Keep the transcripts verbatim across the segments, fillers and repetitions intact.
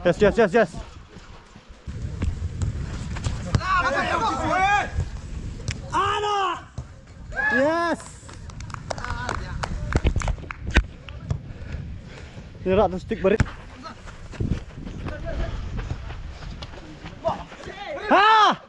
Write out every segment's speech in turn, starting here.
Yes, yes, yes, yes. Ana! Yes! Ni rak tu stick barit. Ha!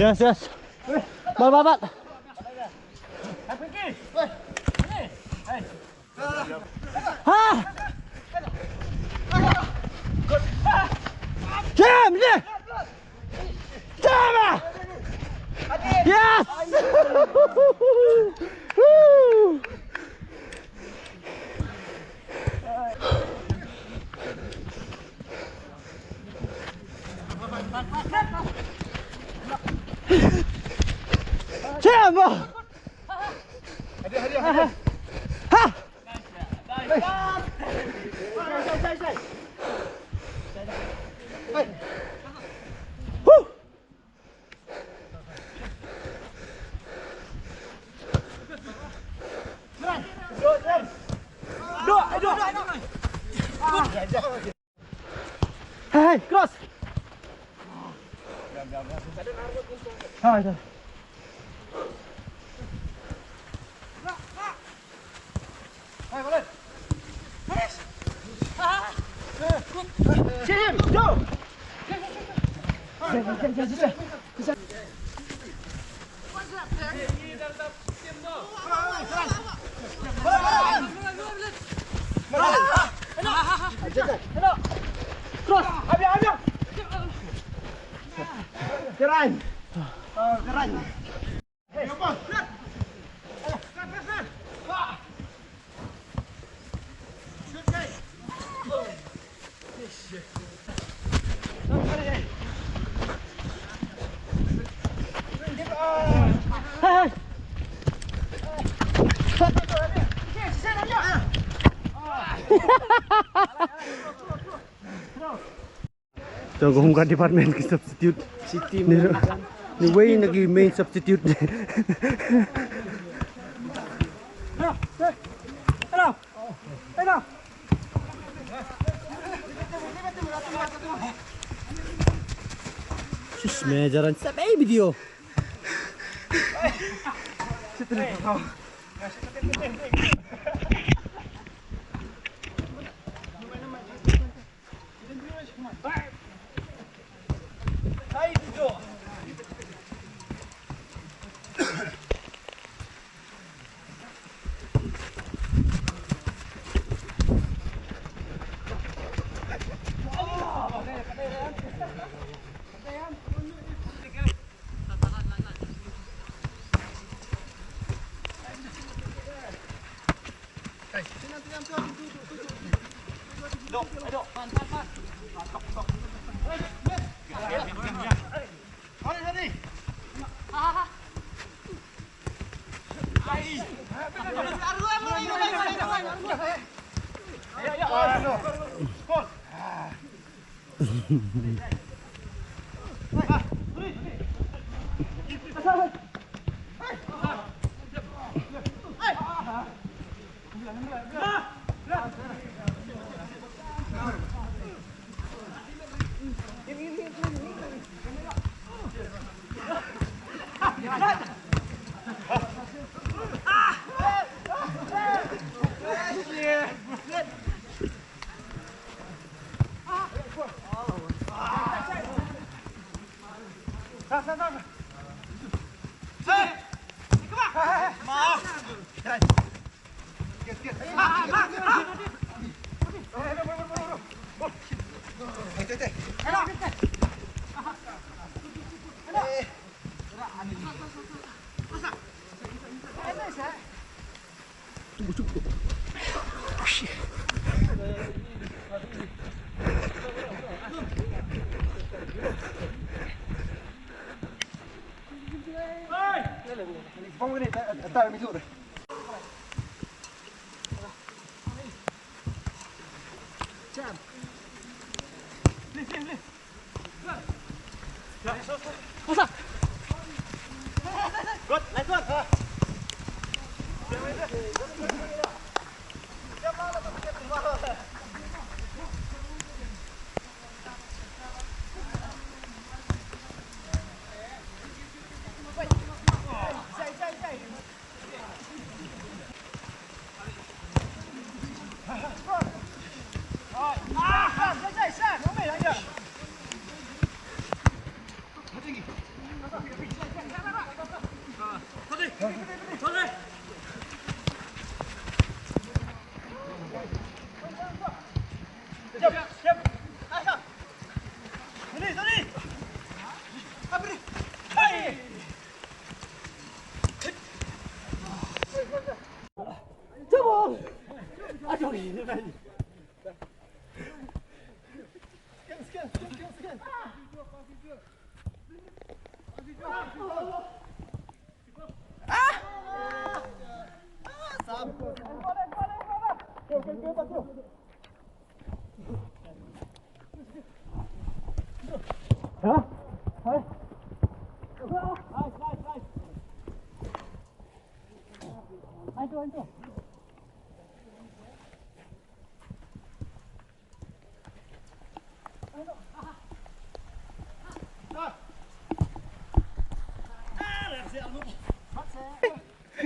Yes, yes. Bal, bal, bal. Ha! Jam, jam. Jam, ah! Yes! Woo! Jam, ah! Ha! Hey, hey, cross. Hai, dah. Keren. Oh, keren. Jong ka home guard department ki substitute. City ni, ni wei na ki main substitute. Sis, me jaran sa bay video.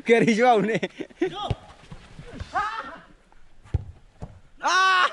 Kari jua une. Ah!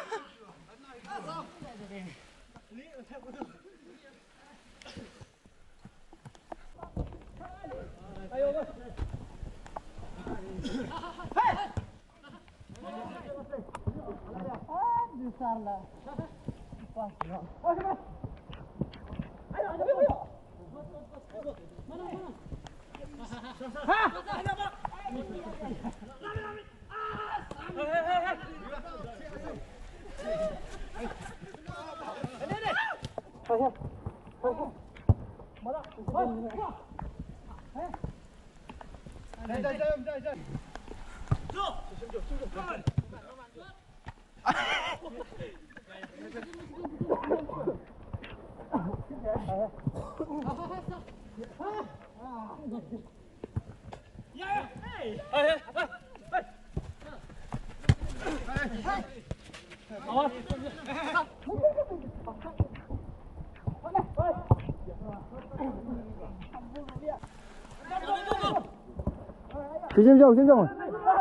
Shim jong, shim jong.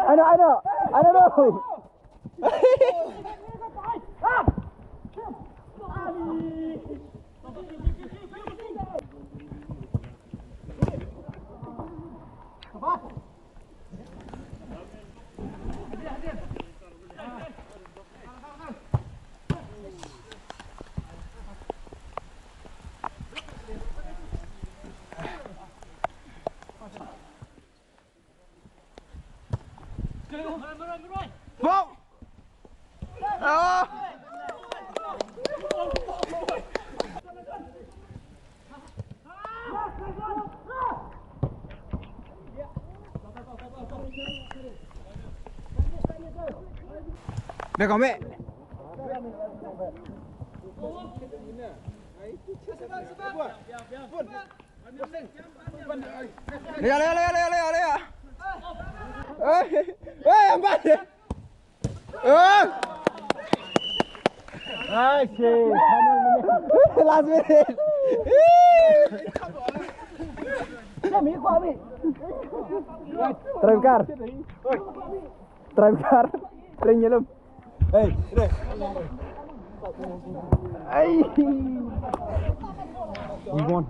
Ano, ano, ano, ano. Bom! Ah! Bek kau, bek. Lea, lea, lea, lea, lea, lea. Oi, oi, empat. Oh. Ai, shit. Final minute. Last minute. Kami, kami. Try kar. Try kar. Ring nyelem. Hey, re. Hey. We won.